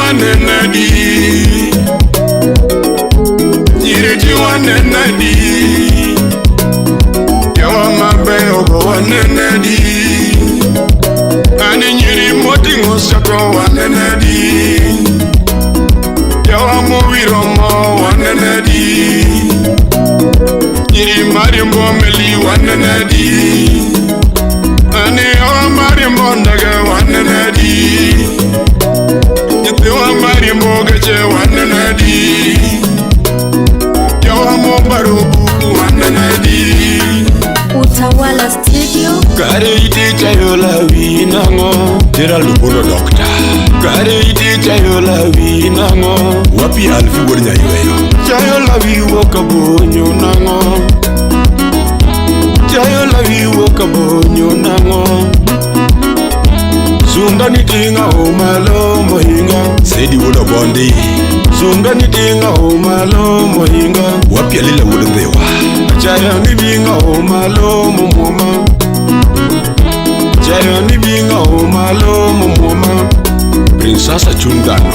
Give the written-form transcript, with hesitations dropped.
wanenadi. Nyiri ti wanenadi. Yawa mabeyo go wanenadi. Ani nyiri moting'o sako wanenadi. Yawa mowiro mo wanenadi. Nyiri mariembo meli wanenadi. Ani yawa mariembo ndege wanenadi. Nyithiwa mariembo geche wanenadi. Yawa mobaro buku wanenadi. Utawala Studio. Kare iti chayo lawi nang'o Gerald Obondo Dokta. Kare iti chayo lawi nang'o Wapi Alfi wuod Nyayweyo. Chayo lawi wuok abonyo nang'o. Chayo lawi wuok abonyo nang'o. Sunga ni tinga omalo mohinga. Sedi wuod Obondi. Sunga ni tinga omalo mohinga. Wapi Alila wuod Ndhiwa. Chayo ni binga omalo momwoma. Chayo ni binga omalo momwoma. Prinsasa chuny dhano.